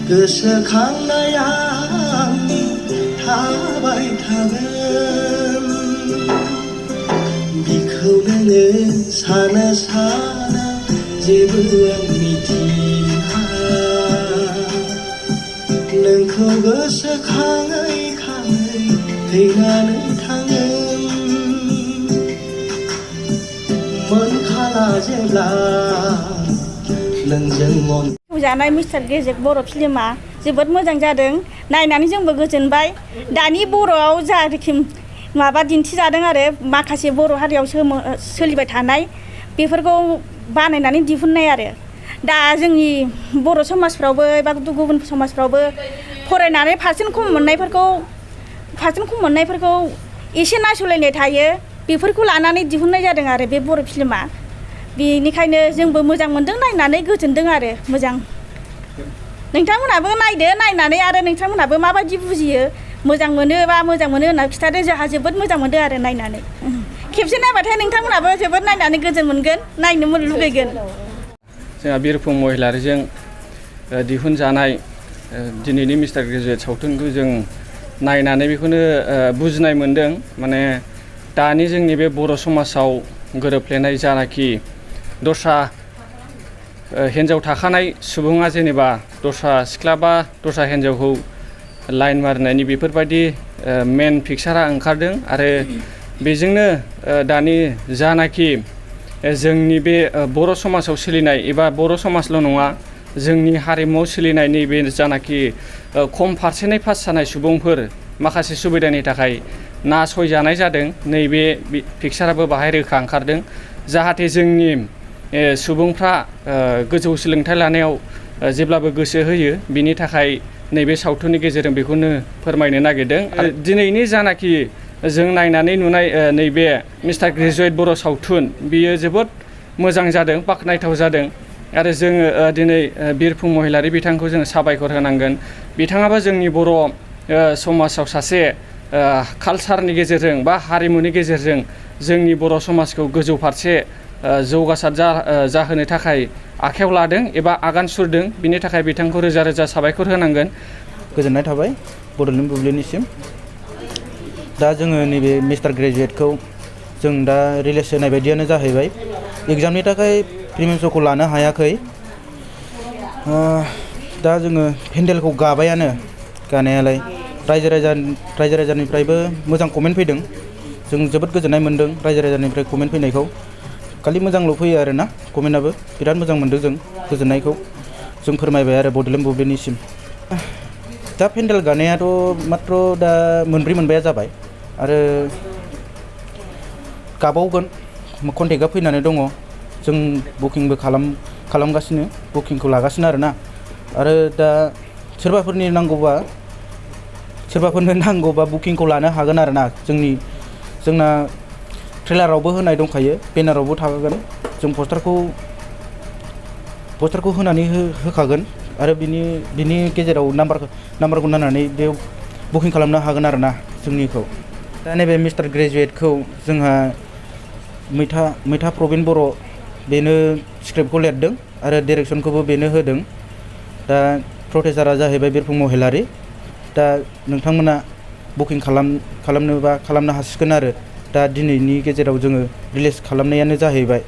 गोसोखांनाया थाबाय थागोन बिखौ नोङो सानो साना जेबो आं मिथिया नोंखौ गोसोखाङै खाङै थैनानै थांगोन मोनखाला जेब्ला नोंजों मन जानाय मिस्टार ग्रेजुवेट बर' फिल्मा जोबोद मोजां जादों नायनानै जोंबो गोजोनबाय दानि बर'आव जारोखोम माबा दिन्थिजादों आरो माखासे बर' हारियाव सोलिबाय थानाय बेफोरखौ बानायनानै दिहुननाय आरो दा जोंनि बर' समाजफ्रावबो एबा गुबुन समाजफ्रावबो फरायनानै पारसेन्ट खम मोननायफोरखौ एसे नासयलायनाय थायो बेफोरखौ लानानै दिहुननाय जादों आरो बे बर' फिल्मा बेनिखायनो जोंबो मोजां मोनदों नायनानै गोजोनदों आरो मोजां नोंथांमोनाबो नायदो नायनानै आरो नोंथांमोनाबो माबायदि बुजियो मोजां मोनोबा मोजां मोनो होनना खिथादो जोंहा जोबोद मोजां मोनदों आरो नायनानै खेबसे नायबाथाय नोंथांमोनाबो जोबोद नायनानै गोजोन मोनगोन नायनो लुगैगोन जोंहा बिरफुं महिलारिजों दिहुनजानाय दिनैनि मिस्टार ग्रेजुवेट सावथुनखौ जों नायनानै बेखौनो बुजिनाय मोनदों माने दानि जोंनि बे बर' समाजाव गोरोबफ्लेनाय जानाखि दस्रा हिन्जाव थाखानाय सुबुङा जेनेबा दस्रा सिख्ला बा दस्रा हिन्जावखौ लाइन मारिनायनि बेफोरबायदि मेन पिक्सारा ओंखारदों आरो बेजोंनो दानि जानाखि जोंनि बे बर' समाजाव सोलिनाय एबा बर' समाजल' नङा जोंनि हारिमुआव सोलिनाय नैबे जानाखि खम पारसेन्टै पास जानाय सुबुंफोर माखासे सुबिदानि थाखाय नासयजानाय जादों नैबे पिक्साराबो बाहाय रोखा ओंखारदों जाहाथे जोंनि सुबुंफ्रा गोजौ सोलोंथाइ लानायाव जेब्लाबो गोसो होयो बिनि थाखाय नैबे सावथुननि गेजेरजों बेखौनो फोरमायनो नागिरदों आरो दिनैनि जानाखि जों नायनानै नुनाय नैबे मिस्टार ग्रेजुवेट बर' सावथुन बियो जोबोद मोजां जादों बाख्नायथाव जादों आरो जोङो दिनै बिरफुं महिलारि बिथांखौ जोङो साबायखर होनांगोन बिथाङाबो जोंनि बर' समाजाव सासे कालसारनि गेजेरजों बा हारिमुनि गेजेरजों जोंनि बर' समाजखौ गोजौ फारसे जौगासार जाहोनो थाखाय आखायाव लादों एबा आगान सुरदों बिनि थाखाय बिथांखौ रोजा रोजा साबायखर होनांगोन गोजोननाय थाबाय बड'लेण्ड बुब्लिनिसिम दा जोङो नैबे मिस्टार ग्रेजुवेटखौ जों दा रिलिज होनाय बायदियानो जाहैबाय एग्जामनि थाखाय प्रिमियाम श'खौ लानो हायाखै दा जोङो पेन्डेलखौ गाबायानो गानायालाय रायजो राजानिफ्रायबो मोजां कमेन्ट फैदों जों जोबोद गोजोननाय मोन्दों रायजो राजानिफ्राय कमेन्ट फैनायखौ खालि मोजांल' फैयो आरोना कमेन्टआबो बिराद मोजां मोन्दों जों गोजोननायखौ जों फोरमायबाय आरो बड'लेण्ड बुब्लिनिसिम दा पेन्डेल गानायाथ' मात्र दा मोनब्रै मोनबाया जाबाय आरो गाबावगोन कन्टेक्टआ फैनानै दङ जों बुकिंबो खालामगासिनो बुकिंखौ लागासिनो आरोना आरो दा सोरबाफोरनो नांगौबा बुकिंखौ लानो हागोन आरोना जोंना ट्रेलारावबो होनाय दंखायो बेनारावबो थागोन जों पस्टारखौ होनानै होखागोन आरो बिनि गेजेराव नाम्बारखौ नायनानै बेयाव बुकिं खालामनो हागोन आरोना जोंनिखौ दा नैबे मिस्टार ग्रेजुवेटखौ जोंहा मैथा प्रबिन बर' बेनो स्क्रिप्टखौ लिरदों आरो डिरेक्सनखौबो बेनो होदों दा प्रडिउसारा जाहैबाय बिरफुं महिलारि दा नोंथांमोना बुकिं खालामनोबा खालामनो हासिगोन आरो दा दिनैनि गेजेराव जोङो रिलिज खालामनायानो जाहैबाय